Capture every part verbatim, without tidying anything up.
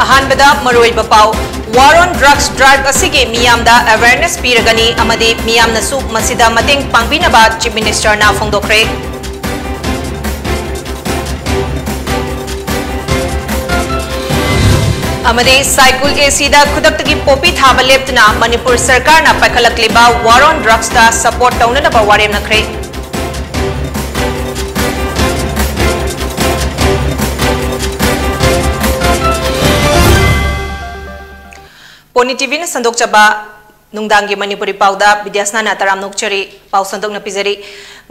ꯑꯍꯥꯟꯕꯗ ꯃꯔꯨꯑꯣꯏꯕ ꯄꯥꯎ꯫ War on Drugs drive ꯑꯁꯤꯒꯤ ꯃꯤꯌꯥꯝꯗ awareness ꯄꯤꯔꯒꯅꯤ ꯑꯃꯗꯤ ꯃꯤꯌꯥꯝꯅꯁꯨ ꯃꯁꯤꯗ ꯃꯇꯦꯡ ꯄꯥꯡꯕꯤꯅꯕ Chief Minister ꯅ ꯐꯣꯡꯗꯣꯛꯈ꯭ꯔꯦ꯫ ꯑꯃꯗꯤ ꯁꯥꯏꯀꯨꯜ AC ꯗ ꯈꯨꯗꯛꯇꯒꯤ ꯄꯣꯄꯤ ꯊꯥꯕ ꯂꯦꯞꯇꯨꯅ ꯃꯅꯤꯄꯨꯔ ꯁꯔꯀꯥꯔꯅ ꯄꯥꯏꯈꯠꯂꯛꯂꯤꯕ War on Drugs ꯇ support ꯇꯧꯅꯅꯕ ꯋꯥꯔꯦꯝꯅꯈ꯭ꯔꯦ꯫ ꯄꯣꯅꯤ TV ꯅ ꯁꯟꯗꯣꯛꯆꯕ ꯅꯨꯡꯗꯥꯡꯒꯤ ꯃꯅꯤꯄꯨꯔꯤ ꯄꯥꯎꯗ ꯕꯤꯗ꯭ꯌꯥꯁꯅꯥꯅ ꯇꯔꯥꯝꯅ ꯑꯣꯛꯆꯔꯤ꯫ ꯄꯥꯎ ꯁꯟꯗꯣꯛꯅ ꯄꯤꯖꯔꯤ꯫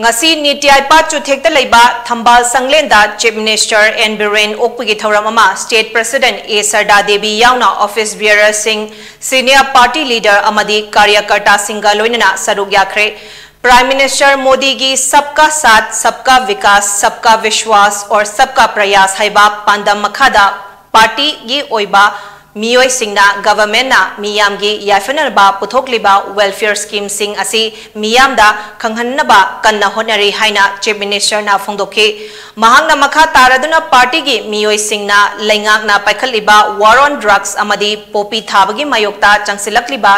ꯉꯁꯤ ꯅꯤꯇꯤ ꯑꯥꯌꯣꯒ ꯆꯨꯊꯦꯛꯇ ꯂꯩꯕ ꯊꯝꯕꯥꯜ ꯁꯪꯂꯦꯟꯗ Chief Minister N ꯕꯤꯔꯦꯟ ꯑꯣꯛꯄꯒꯤ ꯊꯧꯔꯝ ꯑꯃ State President A ꯁꯔꯗꯥ ꯗꯦꯕꯤ ꯌꯥꯎꯅ office bearer ꯁꯤꯡ, senior party leader ꯑꯃꯗꯤ ꯀꯥꯔꯌꯀꯔꯇꯥꯁꯤꯡꯒ ꯂꯣꯏꯅꯅ ꯁꯔꯨꯛ ꯌꯥꯈ꯭ꯔꯦ꯫ Prime Minister ꯃꯣꯗꯤꯒꯤ Sabka Saath, Sabka Vikas, Sabka Vishwas or Sabka Prayas ꯍꯥꯏꯕ ꯄꯥꯟꯗꯝ ꯃꯈꯥꯗ party ꯒꯤ ꯑꯣꯏꯕ ꯃꯤꯑꯣꯏꯁꯤꯡꯅ government ꯅ ꯃꯤꯌꯥꯝꯒꯤ ꯌꯥꯏꯐꯅꯕ ꯄꯨꯊꯣꯛꯂꯤꯕ welfare scheme ꯁꯤꯡ ꯑꯁꯤ ꯃꯤꯌꯥꯝꯗ ꯈꯪꯍꯟꯅꯕ ꯀꯟꯅ ꯍꯣꯠꯅꯔꯤ ꯍꯥꯏꯅ Chief Minister ꯅ ꯐꯣꯡꯗꯣꯛꯈꯤ꯫ ꯃꯍꯥꯛꯅ ꯃꯈꯥ ꯇꯥꯔꯗꯨꯅ party ꯒꯤ ꯃꯤꯑꯣꯏꯁꯤꯡꯅ ꯂꯩꯉꯥꯛꯅ ꯄꯥꯏꯈꯠꯂꯤꯕ War on Drugs ꯑꯃꯗꯤ ꯄꯣꯄꯤ ꯊꯥꯕꯒꯤ ꯃꯥꯌꯣꯛꯇ ꯆꯪꯁꯤꯜꯂꯛꯂꯤꯕ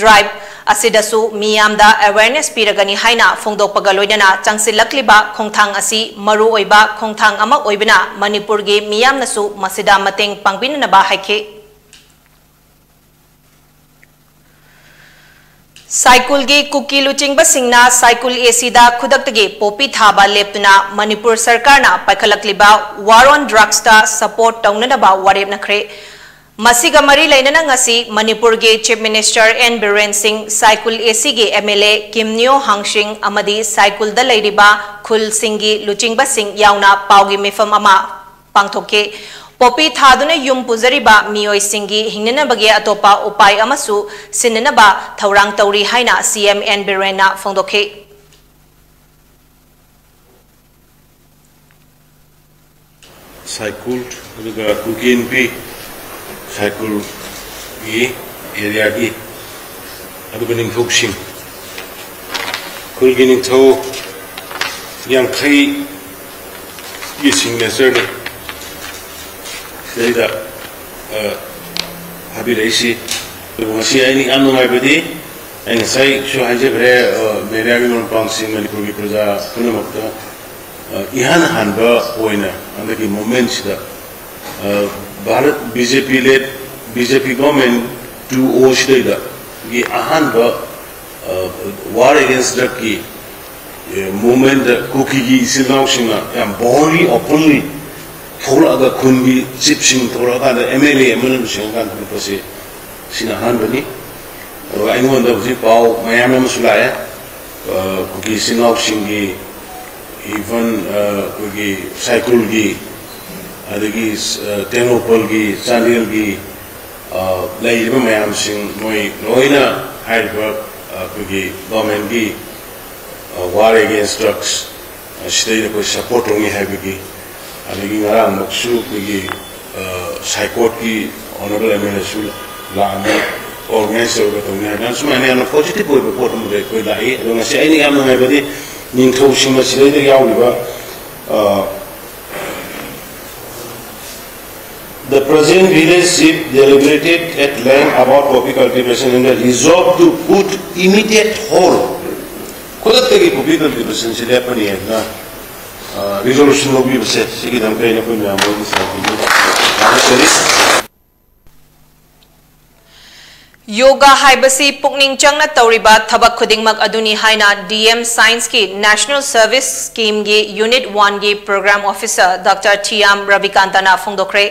drive ꯑꯁꯤꯗꯁꯨ ꯃꯤꯌꯥꯝꯗ awareness ꯄꯤꯔꯒꯅꯤ ꯍꯥꯏꯅ ꯐꯣꯡꯗꯣꯛꯄꯒ ꯂꯣꯏꯅꯅ ꯆꯪꯁꯤꯜꯂꯛꯂꯤꯕ ꯈꯣꯡꯊꯥꯡ ꯑꯁꯤ ꯃꯔꯨꯑꯣꯏꯕ ꯈꯣꯡꯊꯥꯡ ꯑꯃ ꯑꯣꯏꯕꯅ ꯃꯅꯤꯄꯨꯔꯒꯤ ꯃꯤꯌꯥꯝꯅꯁꯨ ꯃꯁꯤꯗ ꯃꯇꯦꯡ ꯄꯥꯡꯕꯤꯅꯅꯕ ꯍꯥꯏꯈꯤ꯫ ꯁꯥꯏꯀꯨꯜꯒꯤ ꯀꯨꯀꯤ ꯂꯨꯆꯤꯡꯕꯁꯤꯡꯅ ꯁꯥꯏꯀꯨꯜ AC ꯗ ꯈꯨꯗꯛꯇꯒꯤ ꯄꯣꯄꯤ ꯊꯥꯕ ꯂꯦꯞꯇꯨꯅ ꯃꯅꯤꯄꯨꯔ ꯁꯔꯀꯥꯔꯅ ꯄꯥꯏꯈꯠꯂꯛꯂꯤꯕ War on Drugs ꯇ support ꯇꯧꯅꯅꯕ ꯋꯥꯔꯦꯞꯅꯈ꯭ꯔꯦ꯫ ꯃꯁꯤꯒ ꯃꯔꯤ ꯂꯩꯅꯅ ꯉꯁꯤ ꯃꯅꯤꯄꯨꯔꯒꯤ Chief Minister N ꯕꯤꯔꯦꯟ ꯁꯤꯡ, ꯁꯥꯏꯀꯨꯜ AC ꯒꯤ MLA ꯀꯤꯝ ꯅꯤꯌꯣ ꯍꯥꯡꯁꯤꯡ ꯑꯃꯗꯤ ꯁꯥꯏꯀꯨꯜꯗ ꯂꯩꯔꯤꯕ ꯈꯨꯜꯁꯤꯡꯒꯤ ꯂꯨꯆꯤꯡꯕꯁꯤꯡ ꯌꯥꯎꯅ ꯄꯥꯎꯒꯤ ꯃꯤꯐꯝ ꯑꯃ ꯄꯥꯡꯊꯣꯛꯈꯤ꯫ ꯄꯣꯄꯤ ꯊꯥꯗꯨꯅ ꯌꯨꯝ ꯄꯨꯖꯔꯤꯕ ꯃꯤꯑꯣꯏꯁꯤꯡꯒꯤ ꯍꯤꯡꯅꯅꯕꯒꯤ ꯑꯇꯣꯞꯄ ꯎꯄꯥꯏ ꯑꯃꯁꯨ ꯁꯤꯟꯅꯅꯕ ꯊꯧꯔꯥꯡ ꯇꯧꯔꯤ ꯍꯥꯏꯅ CM N ꯕꯤꯔꯦꯟꯅ ꯐꯣꯡꯗꯣꯛꯈꯤ꯫ ꯁꯥꯏꯀꯨꯜ, ꯑꯗꯨꯒ ꯀꯨꯀꯤ ꯅꯨꯄꯤ ꯁꯥꯏꯀꯨꯜꯒꯤ area ꯒꯤ, ꯑꯗꯨꯒ ꯅꯤꯡꯊꯧꯁꯤꯡ, ꯈꯨꯜꯒꯤ ꯅꯤꯡꯊꯧ ꯌꯥꯡꯈꯩꯒꯤ signature ꯅꯤ꯫ ꯁꯤꯗꯩꯗ ꯍꯥꯏꯕꯤꯔꯛꯏꯁꯤ꯫ ꯑꯗꯨꯕꯨ ꯉꯁꯤ ꯑꯩꯅ ꯌꯥꯝ ꯅꯨꯡꯉꯥꯏꯕꯗꯤ, ꯑꯩ ꯉꯁꯥꯏꯁꯨ ꯍꯥꯏꯖꯈ꯭ꯔꯦ, ꯃꯦꯗꯤꯌꯥꯒꯤ ꯃꯔꯨꯞ ꯃꯄꯥꯡꯁꯤꯡ, ꯃꯅꯤꯄꯨꯔꯒꯤ ꯄ꯭ꯔꯖꯥ ꯄꯨꯝꯅꯃꯛꯇ, ꯏꯍꯥꯟ ꯍꯥꯟꯕ ꯑꯣꯏꯅ ꯍꯟꯗꯛꯀꯤ ꯃꯣꯃꯦꯟꯁꯤꯗ Bharat BJP led, BJP government two O ꯁꯤꯗꯩꯗꯒꯤ ꯑꯍꯥꯟꯕ war against drugꯀꯤ movementꯇ ꯀꯨꯀꯤꯒꯤ ꯏꯆꯤꯜ ꯏꯅꯥꯎꯁꯤꯡꯅ ꯌꯥꯝ boldly, openly ꯊꯣꯛꯂꯛꯑꯒ, ꯈꯨꯟꯒꯤ chiefꯁꯤꯡ ꯊꯣꯛꯂꯛꯑꯀꯥꯟꯗ, MLA, MNLꯁꯤꯡ ꯊꯣꯛꯂꯛꯄꯁꯦ ꯁꯤꯅ ꯑꯍꯥꯟꯕꯅꯤ꯫ ꯑꯗꯨꯒ ꯑꯩꯉꯣꯟꯗ ꯍꯧꯖꯤꯛ ꯄꯥꯎ ꯃꯌꯥꯝ ꯑꯃꯁꯨ ꯂꯥꯛꯑꯦ, ꯀꯨꯀꯤ ꯏꯆꯤꯜ ꯏꯅꯥꯎꯁꯤꯡꯒꯤ, even ꯑꯩꯈꯣꯏꯒꯤ ꯁꯥꯏꯀꯨꯜꯒꯤ, ꯑꯗꯒꯤ ꯇꯦꯡꯅꯧꯄꯜꯒꯤ, ꯆꯥꯟꯗꯦꯜꯒꯤ ꯂꯩꯔꯤꯕ ꯃꯌꯥꯝꯁꯤꯡ, ꯃꯣꯏ ꯂꯣꯏꯅ ꯍꯥꯏꯔꯤꯕ ꯑꯩꯈꯣꯏꯒꯤ governmentꯀꯤ war against drugs ꯁꯤꯗꯩꯗ ꯑꯩꯈꯣꯏ support ꯇꯧꯅꯤ ꯍꯥꯏꯕꯒꯤ, ꯑꯗꯒꯤ ꯉꯔꯥꯡꯃꯛꯁꯨ ꯑꯩꯈꯣꯏꯒꯤ ꯁꯥꯏꯀꯣꯠꯀꯤ honourable MLAꯁꯨ ꯂꯥꯛꯑꯝꯃꯤ, organize ꯇꯧꯔꯒ ꯇꯧꯅꯤ ꯍꯥꯏꯗꯅ꯫ ꯁꯨꯃꯥꯏꯅ ꯌꯥꯝꯅ positive ꯑꯣꯏꯕ ꯄꯣꯠ ꯑꯃꯗ ꯑꯩꯈꯣꯏ ꯂꯥꯛꯏ꯫ ꯑꯗꯣ ꯉꯁꯤ ꯑꯩꯅ ꯌꯥꯝ ꯅꯨꯡꯉꯥꯏꯕꯗꯤ ꯅꯤꯡꯊꯧꯁꯤꯡ ꯑꯁꯤꯗꯩꯗ ꯌꯥꯎꯔꯤꯕ The present village chief deliberated at length about poppy cultivation and resolved to put immediate hold. ꯈꯨꯗꯛꯇꯒꯤ poppy cultivationꯁꯤ ꯂꯦꯞꯄꯅꯤ ꯍꯥꯏꯅ resolution ꯂꯧꯕꯤꯕꯁꯦ, ꯁꯤꯒꯤꯗꯃꯛꯇ ꯑꯩꯅ ꯑꯩꯈꯣꯏ ꯃꯌꯥꯝ ꯋꯥꯔꯤ ꯁꯥꯕꯤꯒꯦ꯫ ꯌꯣꯒꯥ ꯍꯥꯏꯕꯁꯤ ꯄꯨꯛꯅꯤꯡ ꯆꯪꯅ ꯇꯧꯔꯤꯕ ꯊꯕꯛ ꯈꯨꯗꯤꯡꯃꯛ ꯑꯗꯨꯅꯤ ꯍꯥꯏꯅ DM Scienceꯀꯤ National Service Schemeꯒꯤ Unit Oneꯒꯤ Program Officer Doctor Thiam Ravikantana ꯐꯣꯡꯗꯣꯛꯈ꯭ꯔꯦ꯫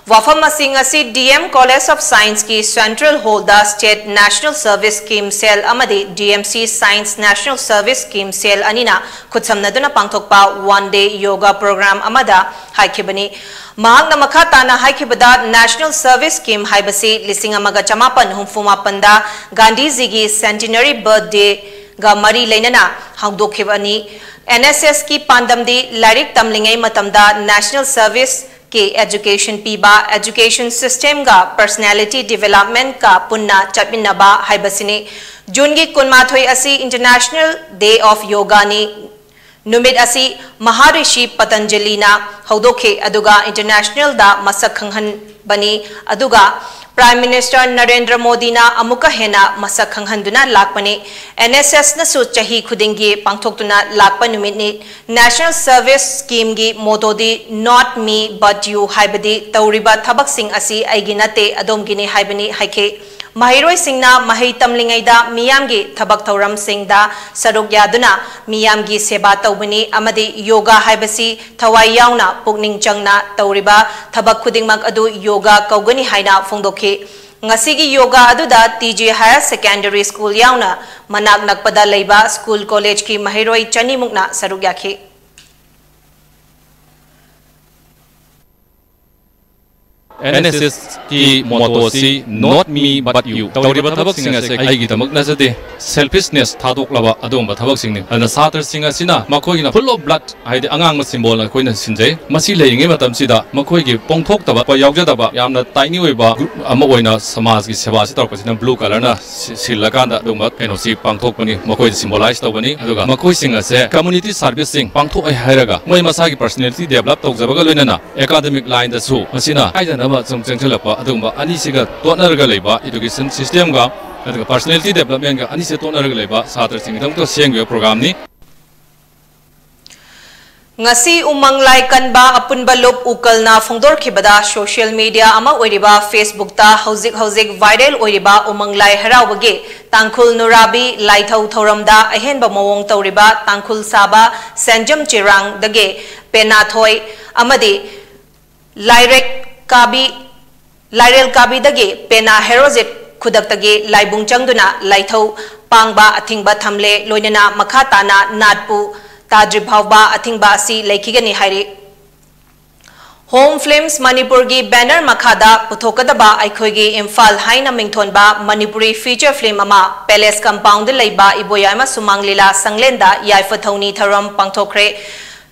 ꯋꯥꯐꯝ ꯑꯁꯤ ꯉꯁꯤ DM College of Scienceꯀꯤ Central Hallꯗ State National Service Scheme Cell ꯑꯃꯗꯤ DMC Science National Service Scheme Cell ꯑꯅꯤꯅ ꯈꯨꯠꯁꯝꯅꯗꯨꯅ ꯄꯥꯡꯊꯣꯛꯄ One Day Yoga Program ꯑꯃꯗ ꯍꯥꯏꯈꯤꯕꯅꯤ꯫ ꯃꯍꯥꯛꯅ ꯃꯈꯥ ꯇꯥꯅ ꯍꯥꯏꯈꯤꯕꯗ, National Service Scheme ꯍꯥꯏꯕꯁꯤ ꯂꯤꯁꯤꯡ ꯑꯃꯒ ꯆꯃꯥꯄꯟ ꯍꯨꯝꯐꯨ ꯃꯥꯄꯟꯗ ꯒꯥꯟꯙꯤꯖꯤꯒꯤ Centenary Birthdayꯒ ꯃꯔꯤ ꯂꯩꯅꯅ ꯍꯧꯗꯣꯛꯈꯤꯕꯅꯤ꯫ NSSꯀꯤ ꯄꯥꯟꯗꯝꯗꯤ ꯂꯥꯏꯔꯤꯛ ꯇꯝꯂꯤꯉꯩ ꯃꯇꯝꯗ National Serviceꯀꯤ education ꯄꯤꯕ, education systemꯒ personality developmentꯀ ꯄꯨꯟꯅ ꯆꯠꯃꯤꯟꯅꯕ ꯍꯥꯏꯕꯁꯤꯅꯤ꯫ Juneꯒꯤ ꯀꯨꯟꯃꯥꯊꯣꯏ ꯑꯁꯤ International Day of Yogaꯅꯤ꯫ ꯅꯨꯃꯤꯠ ꯑꯁꯤ ꯃꯍꯥꯔꯤꯁꯤ ꯄꯇꯟꯖꯂꯤꯅ ꯍꯧꯗꯣꯛꯈꯤ, ꯑꯗꯨꯒ internationalꯗ ꯃꯁꯛ ꯈꯪꯍꯟꯕꯅꯤ, ꯑꯗꯨꯒ Prime Minister ꯅꯔꯦꯟꯗ꯭ꯔ ꯃꯣꯗꯤꯅ ꯑꯃꯨꯛꯀ ꯍꯦꯟꯅ ꯃꯁꯛ ꯈꯪꯍꯟꯗꯨꯅ ꯂꯥꯛꯄꯅꯤ꯫ NSSꯅꯁꯨ ꯆꯍꯤ ꯈꯨꯗꯤꯡꯒꯤ ꯄꯥꯡꯊꯣꯛꯇꯨꯅ ꯂꯥꯛꯄ ꯅꯨꯃꯤꯠꯅꯤ꯫ National Service Schemeꯒꯤ mottoꯗꯤ "Not me but you" ꯍꯥꯏꯕꯗꯤ ꯇꯧꯔꯤꯕ ꯊꯕꯛꯁꯤꯡ ꯑꯁꯤ ꯑꯩꯒꯤ ꯅꯠꯇꯦ, ꯑꯗꯣꯝꯒꯤꯅꯤ ꯍꯥꯏꯕꯅꯤ ꯍꯥꯏꯈꯤ꯫ ꯃꯍꯩꯔꯣꯏꯁꯤꯡꯅ ꯃꯍꯩ ꯇꯝꯂꯤꯉꯩꯗ ꯃꯤꯌꯥꯝꯒꯤ ꯊꯕꯛ ꯊꯧꯔꯝꯁꯤꯡꯗ ꯁꯔꯨꯛ ꯌꯥꯗꯨꯅ ꯃꯤꯌꯥꯝꯒꯤ ꯁꯦꯕꯥ ꯇꯧꯕꯅꯤ ꯑꯃꯗꯤ ꯌꯣꯒꯥ ꯍꯥꯏꯕꯁꯤ ꯊꯋꯥꯏ ꯌꯥꯎꯅ ꯄꯨꯛꯅꯤꯡ ꯆꯪꯅ ꯇꯧꯔꯤꯕ ꯊꯕꯛ ꯈꯨꯗꯤꯡꯃꯛ ꯑꯗꯨ ꯌꯣꯒꯥ ꯀꯧꯒꯅꯤ ꯍꯥꯏꯅ ꯐꯣꯡꯗꯣꯛꯈꯤ꯫ ꯉꯁꯤꯒꯤ ꯌꯣꯒꯥ ꯑꯗꯨꯗ TJ Higher Secondary School ꯌꯥꯎꯅ ꯃꯅꯥꯛ ꯅꯛꯄꯗ ꯂꯩꯕ school collegeꯀꯤ ꯃꯍꯩꯔꯣꯏ ꯆꯅꯤꯃꯨꯛꯅ ꯁꯔꯨꯛ ꯌꯥꯈꯤ꯫ NSSꯀꯤ mottoꯁꯤ "Not me but you" ꯇꯧꯔꯤꯕ ꯊꯕꯛꯁꯤꯡ ꯑꯁꯤ ꯑꯩꯒꯤꯗꯃꯛ ꯅꯠꯆꯗꯦ, selfishness ꯊꯥꯗꯣꯛꯂꯕ ꯑꯗꯨꯒꯨꯝꯕ ꯊꯕꯛꯁꯤꯡꯅꯤ꯫ ꯑꯗꯨꯅ ꯁꯥꯇ꯭ꯔꯁꯤꯡ ꯑꯁꯤꯅ ꯃꯈꯣꯏꯅ full of blood ꯍꯥꯏꯗꯤ ꯑꯉꯥꯡꯕ symbol ꯑꯩꯈꯣꯏꯅ ꯁꯤꯟꯖꯩ꯫ ꯃꯁꯤ ꯂꯩꯔꯤꯉꯩ ꯃꯇꯝꯁꯤꯗ ꯃꯈꯣꯏꯒꯤ ꯄꯣꯡꯊꯣꯛꯇꯕ, ꯌꯥꯎꯖꯗꯕ, ꯌꯥꯝꯅ tiny ꯑꯣꯏꯕ group ꯑꯃ ꯑꯣꯏꯅ ꯁꯃꯥꯖꯒꯤ ꯁꯦꯕꯥꯁꯤ ꯇꯧꯔꯛꯄꯁꯤꯅ blue colourꯅ ꯁꯤ-, ꯁꯤꯜꯂꯀꯥꯟꯗ ꯑꯗꯨꯒꯨꯝꯕ ꯀꯩꯅꯣꯁꯤ ꯄꯥꯡꯊꯣꯛꯄꯅꯤ, ꯃꯈꯣꯏꯗ symbolize ꯇꯧꯕꯅꯤ꯫ ꯑꯗꯨꯒ ꯃꯈꯣꯏꯁꯤꯡ ꯑꯁꯦ community serviceꯁꯤꯡ ꯄꯥꯡꯊꯣꯛꯑꯦ ꯍꯥꯏꯔꯒ ꯃꯣꯏ ꯃꯁꯥꯒꯤ personality develop ꯇꯧꯖꯕꯒ ꯂꯣꯏꯅꯅ academic lineꯗꯁꯨ ꯃꯁꯤꯅ ꯀꯥꯏꯗꯅꯕ ꯁꯨꯝ ꯆꯪꯁꯤꯜꯂꯛꯄ ꯑꯗꯨꯒꯨꯝꯕ ꯑꯅꯤꯁꯤꯒ ꯇꯣꯠꯅꯔꯒ ꯂꯩꯕ education systemꯒ ꯑꯗꯨꯒ personality developmentꯒ ꯑꯅꯤꯁꯦ ꯇꯣꯠꯅꯔꯒ ꯂꯩꯕ ꯁꯥꯇ꯭ꯔꯁꯤꯡꯒꯤꯗꯃꯛꯇ ꯁꯦꯝꯈꯤꯕ programꯅꯤ꯫ ꯉꯁꯤ ꯎꯃꯪ ꯂꯥꯏ ꯀꯟꯕ ꯑꯄꯨꯟꯕ ꯂꯨꯞ ꯎꯀꯜꯅ ꯐꯣꯡꯗꯣꯔꯛꯈꯤꯕꯗ, social media ꯑꯃ ꯑꯣꯏꯔꯤꯕ Facebookꯇ ꯍꯧꯖꯤꯛ ꯍꯧꯖꯤꯛ viral ꯑꯣꯏꯔꯤꯕ ꯎꯃꯪ ꯂꯥꯏ ꯍꯔꯥꯎꯕꯒꯤ ꯇꯥꯡꯈꯨꯜ ꯅꯨꯔꯥꯕꯤ ꯂꯥꯏꯊꯧ ꯊꯧꯔꯝꯗ ꯑꯍꯦꯟꯕ ꯃꯑꯣꯡ ꯇꯧꯔꯤꯕ ꯇꯥꯡꯈꯨꯜ ꯁꯥꯕ ꯁꯦꯟꯖꯝ ꯆꯤꯔꯥꯡꯗꯒꯤ ꯄꯦꯅꯥ ꯊꯣꯏ ꯑꯃꯗꯤ ꯂꯥꯏꯔꯦꯛ ꯀꯥꯕꯤ, ꯂꯥꯏꯔꯦꯜ ꯀꯥꯕꯤꯗꯒꯤ ꯄꯦꯅꯥ ꯍꯦꯔꯣꯖꯤꯠ ꯈꯨꯗꯛꯇꯒꯤ ꯂꯥꯏꯕꯨꯡ ꯆꯪꯗꯨꯅ ꯂꯥꯏꯊꯧ ꯄꯥꯡꯕ ꯑꯊꯤꯡꯕ ꯊꯝꯂꯦ, ꯂꯣꯏꯅꯅ ꯃꯈꯥ ꯇꯥꯅ ꯅꯥꯠꯄꯨ ꯇꯥꯗ꯭ꯔꯤ ꯐꯥꯎꯕ ꯑꯊꯤꯡꯕ ꯑꯁꯤ ꯂꯩꯈꯤꯒꯅꯤ ꯍꯥꯏꯔꯤ꯫ Home Films ꯃꯅꯤꯄꯨꯔꯒꯤ banner ꯃꯈꯥꯗ ꯄꯨꯊꯣꯛꯀꯗꯕ ꯑꯩꯈꯣꯏꯒꯤ ꯏꯝꯐꯥꯜ ꯍꯥꯏꯅ ꯃꯤꯡꯊꯣꯟꯕ ꯃꯅꯤꯄꯨꯔꯤ feature film ꯑꯃ Palace Compoundꯗ ꯂꯩꯕ ꯏꯕꯣꯌꯥꯏꯃ ꯁꯨꯃꯥꯡ ꯂꯤꯂꯥ ꯁꯪꯂꯦꯟꯗ ꯌꯥꯏꯐ ꯊꯧꯅꯤ ꯊꯧꯔꯝ ꯄꯥꯡꯊꯣꯛꯈ꯭ꯔꯦ꯫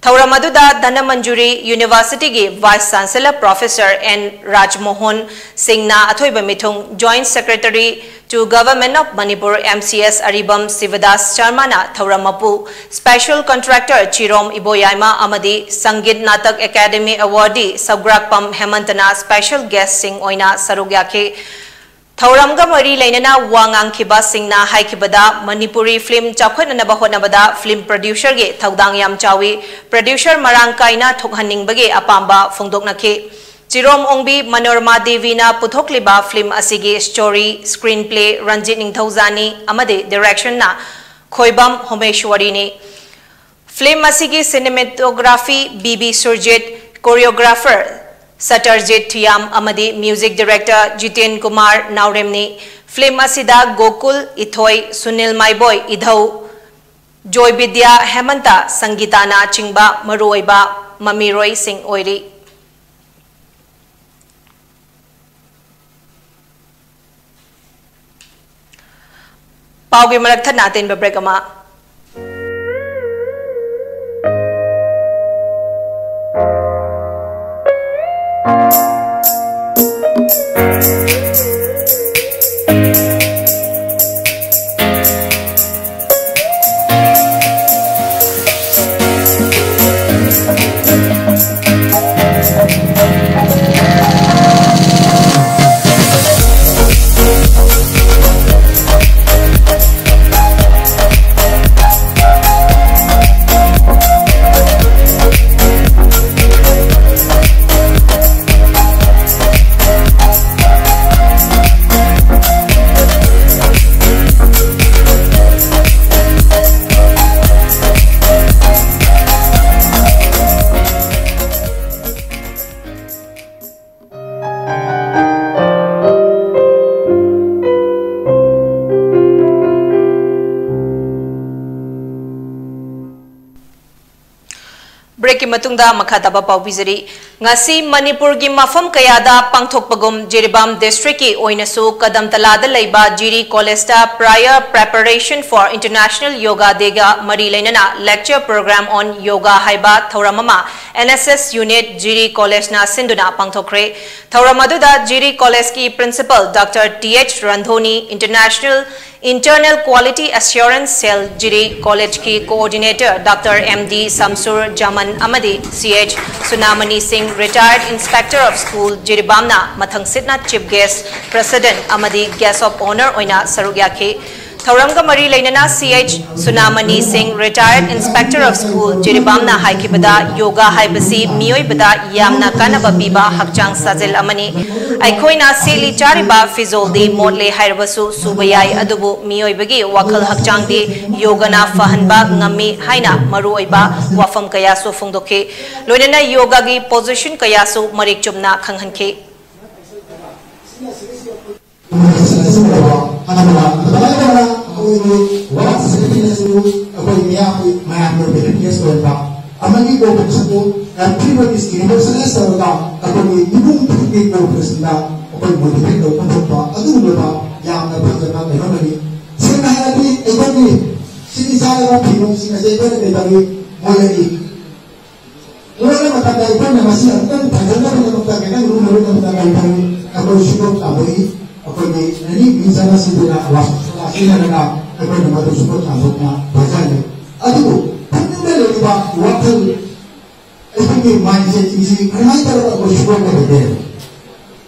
ꯊꯧꯔꯝ ꯑꯗꯨꯗ ꯙꯅꯃꯟꯖꯨꯔꯤ ꯌꯨꯅꯤꯚꯔꯁꯤꯇꯤꯒꯤ Vice Chancellor Professor N ꯔꯥꯖꯃꯣꯍꯟ ꯁꯤꯡꯅ ꯑꯊꯣꯏꯕ ꯃꯤꯊꯨꯡ, Joint Secretary to Government of Manipur, M C S ꯑꯔꯤꯕꯝ ꯁꯤꯕꯗꯥꯁ ꯁꯔꯃꯅ ꯊꯧꯔꯝ ꯃꯄꯨ, Special Contractor ꯆꯤꯔꯣꯝ ꯏꯕꯣꯌꯥꯏꯃ ꯑꯃꯗꯤ Sangeet Natak academy Awardee ꯁꯧꯒ꯭ꯔꯥꯛꯄꯝ ꯍꯦꯃꯟꯇꯅ Special Guest ꯁꯤꯡ ꯑꯣꯏꯅ ꯁꯔꯨꯛ ꯌꯥꯈꯤ꯫ ꯊꯧꯔꯝꯒ ꯃꯔꯤ ꯂꯩꯅꯅ ꯋꯥ ꯉꯥꯡꯈꯤꯕꯁꯤꯡꯅ ꯍꯥꯏꯈꯤꯕꯗ, ꯃꯅꯤꯄꯨꯔꯤ film ꯆꯥꯎꯈꯠꯅꯅꯕ ꯍꯣꯠꯅꯕꯗ film producer ꯒꯤ ꯊꯧꯗꯥꯡ ꯌꯥꯝ ꯆꯥꯎꯏ꯫ Producer ꯃꯔꯥꯡ ꯀꯥꯏꯅ ꯊꯣꯛꯍꯟꯅꯤꯡꯕꯒꯤ ꯑꯄꯥꯝꯕ ꯐꯣꯡꯗꯣꯛꯅꯈꯤ꯫ ꯆꯤꯔꯣꯝ ꯑꯣꯡꯕꯤ ꯃꯅꯣꯔꯃꯥ ꯗꯦꯕꯤꯅ ꯄꯨꯊꯣꯛꯂꯤꯕ film ꯑꯁꯤꯒꯤ story, screenplay ꯔꯟꯖꯤꯠ ꯅꯤꯡꯊꯧꯖꯥꯅꯤ ꯑꯃꯗꯤ direction ꯅ ꯈꯣꯏꯕꯝ ꯍꯣꯃꯦꯁ꯭ꯋꯔꯤꯅꯤ꯫ Film ꯑꯁꯤꯒꯤ cinematography B B Surjit, choreographer ꯁꯇꯔꯖꯤꯠ ꯊꯨꯌꯥꯝ ꯑꯃꯗꯤ music director Jiten Kumar ꯅꯥꯎꯔꯦꯝꯅꯤ꯫ Film ꯑꯁꯤꯗ ꯒꯣꯀꯨꯜ ꯏꯊꯣꯏ, ꯁꯨꯅꯤꯜ ꯃꯥꯏꯕꯣꯏ ꯏꯙꯧ, ꯖꯣꯏ ꯕꯤꯗ꯭ꯌꯥ ꯍꯦꯃꯟꯇ, ꯁꯪꯒꯤꯇꯥꯅ ꯆꯤꯡꯕ ꯃꯔꯨꯑꯣꯏꯕ ꯃꯃꯤꯔꯣꯏꯁꯤꯡ ꯑꯣꯏꯔꯤ꯫ ꯄꯥꯎꯒꯤ ꯃꯔꯛ ꯊꯠꯅ ꯑꯇꯦꯟꯕ break ꯑꯃ꯫ ꯕ꯭ꯔꯦꯛꯀꯤ ꯃꯇꯨꯡꯗ ꯃꯈꯥ ꯇꯥꯕ ꯄꯥꯎ ꯄꯤꯖꯔꯤ꯫ ꯉꯁꯤ ꯃꯅꯤꯄꯨꯔꯒꯤ ꯃꯐꯝ ꯀꯌꯥꯗ ꯄꯥꯡꯊꯣꯛꯄꯒꯨꯝ ꯖꯤꯔꯤꯕꯥꯝ ꯗꯤꯁꯇ꯭ꯔꯤꯛꯀꯤ ꯑꯣꯏꯅꯁꯨ ꯀꯗꯝꯇꯂꯥꯗ ꯂꯩꯕ ꯖꯤꯔꯤ ꯀꯣꯂꯦꯖꯇ prior preparation for International Yoga Dayꯒ ꯃꯔꯤ ꯂꯩꯅꯅ Lecture Program on Yoga ꯍꯥꯏꯕ ꯊꯧꯔꯝ ꯑꯃ NSS unit ꯖꯤꯔꯤ ꯀꯣꯂꯦꯖꯅ ꯁꯤꯟꯗꯨꯅ ꯄꯥꯡꯊꯣꯛꯈ꯭ꯔꯦ꯫ ꯊꯧꯔꯝ ꯑꯗꯨꯗ ꯖꯤꯔꯤ ꯀꯣꯂꯦꯖꯀꯤ principal Doctor T H Randhoni, International Internal Quality Assurance Cell ꯖꯤꯔꯤ ꯀꯣꯂꯦꯖꯀꯤ coordinator Doctor M D Samsur Jaman ꯑꯃꯗꯤ C H Sunamani Singh, retired inspector of school ꯖꯤꯔꯤꯕꯥꯝꯅ ꯃꯊꯪꯁꯤꯠꯅ chief guest, president ꯑꯃꯗꯤ guest of honour ꯑꯣꯏꯅ ꯁꯔꯨꯛ ꯌꯥꯈꯤ꯫ ꯊꯧꯔꯝꯒ ꯃꯔꯤ ꯂꯩꯅꯅ C H Sunamani Singh, retired inspector of school ꯖꯤꯔꯤꯕꯥꯝꯅ ꯍꯥꯏꯈꯤꯕꯗ, yoga ꯍꯥꯏꯕꯁꯤ ꯃꯤꯑꯣꯏꯕꯗ ꯌꯥꯝꯅ ꯀꯥꯟꯅꯕ ꯄꯤꯕ ꯍꯛꯆꯥꯡ ꯁꯥꯖꯦꯜ ꯑꯃꯅꯤ꯫ ꯑꯩꯈꯣꯏꯅ ꯁꯦꯠꯂꯤ ꯆꯥꯔꯤꯕ ꯐꯤꯖꯣꯜꯗꯤ ꯃꯣꯠꯂꯦ ꯍꯥꯏꯔꯕꯁꯨ ꯁꯨꯕ ꯌꯥꯏ, ꯑꯗꯨꯕꯨ ꯃꯤꯑꯣꯏꯕꯒꯤ ꯋꯥꯈꯜ ꯍꯛꯆꯥꯡꯗꯤ ꯌꯣꯒꯅ ꯐꯍꯟꯕ ꯉꯝꯃꯤ ꯍꯥꯏꯅ ꯃꯔꯨꯑꯣꯏꯕ ꯋꯥꯐꯝ ꯀꯌꯥꯁꯨ ꯐꯣꯡꯗꯣꯛꯈꯤ꯫ ꯂꯣꯏꯅꯅ ꯌꯣꯒꯥꯒꯤ position ꯀꯌꯥꯁꯨ ꯃꯔꯤꯛ ꯆꯨꯝꯅ ꯈꯪꯍꯟꯈꯤ꯫ ꯑꯩꯈꯣꯏ ꯃꯤꯌꯥꯝꯒꯤ ꯃꯌꯥꯝꯅ benefits ꯑꯣꯏꯕ ꯑꯃꯒꯤ ꯀꯣ ꯄ꯭ꯔꯤꯟꯁꯤꯄꯜ ꯄꯤꯕꯒꯤ ꯁ꯭ꯀꯤꯝ ꯁꯖꯦꯁ ꯇꯧꯔꯒ ꯑꯩꯈꯣꯏꯒꯤ ꯏꯃꯨꯡ ꯈꯨꯗꯤꯡꯒꯤ ꯀꯣ ꯄ꯭ꯔꯤꯟꯁꯤꯄꯜꯗ ꯑꯩꯈꯣꯏ ꯃꯣꯇꯤꯚꯦꯠ ꯇꯧꯕ ꯊꯣꯛꯄ ꯑꯗꯨꯒꯨꯝꯂꯕ ꯌꯥꯝꯅ ꯐꯖꯕ ꯀꯩꯅꯣꯝ ꯑꯃꯅꯤ꯫ ꯁꯦꯡꯅ ꯍꯥꯏꯔꯗꯤ ꯑꯩꯈꯣꯏꯒꯤ ꯁꯤꯅꯤ ꯆꯥꯔꯒ ꯐꯤꯔꯣꯜꯁꯤꯡ ꯑꯁꯦ ꯑꯩꯈꯣꯏꯅ ꯀꯩꯗꯧꯏ? ꯃꯣꯏꯗꯒꯤ ꯂꯣꯏꯅ ꯃꯇꯝꯗ ꯑꯩꯈꯣꯏꯅ ꯃꯁꯤ ꯑꯃꯨꯛꯇꯪ ꯐꯖꯅꯕꯒꯤꯗꯃꯛꯇ ꯈꯤꯇꯪ ꯂꯨꯝꯅꯕꯒꯤꯗꯃꯛꯇ ꯀꯔꯤ ꯇꯧꯏ? ꯑꯩꯈꯣꯏ ꯁꯨꯡꯗꯣꯛ ꯆꯥꯝꯊꯣꯛꯏ꯫ ꯑꯩꯈꯣꯏꯒꯤ ꯅꯅꯤ ꯃꯤ ꯆꯪꯉꯁꯤꯗꯅ ꯋꯥꯁꯔꯨꯝ ꯁꯤꯖꯤꯟꯅꯔꯒ ꯑꯩꯈꯣꯏꯅ ꯃꯗꯨ ꯁꯨꯡꯗꯣꯛ ꯆꯥꯝꯊꯣꯛꯅ ꯐꯖꯍꯜꯂꯤ꯫ ꯑꯗꯨꯕꯨ ꯄꯨꯛꯅꯤꯡꯗ ꯂꯩꯔꯤꯕ ꯋꯥꯈꯜ, ꯑꯩꯈꯣꯏꯒꯤ ꯃꯥꯏꯟꯁꯦꯠꯁꯤꯡꯁꯤ ꯀꯔꯝꯍꯥꯏꯅ ꯇꯧꯔꯒ ꯑꯩꯈꯣꯏ ꯁꯨꯡꯗꯣꯛꯀꯗꯒꯦ?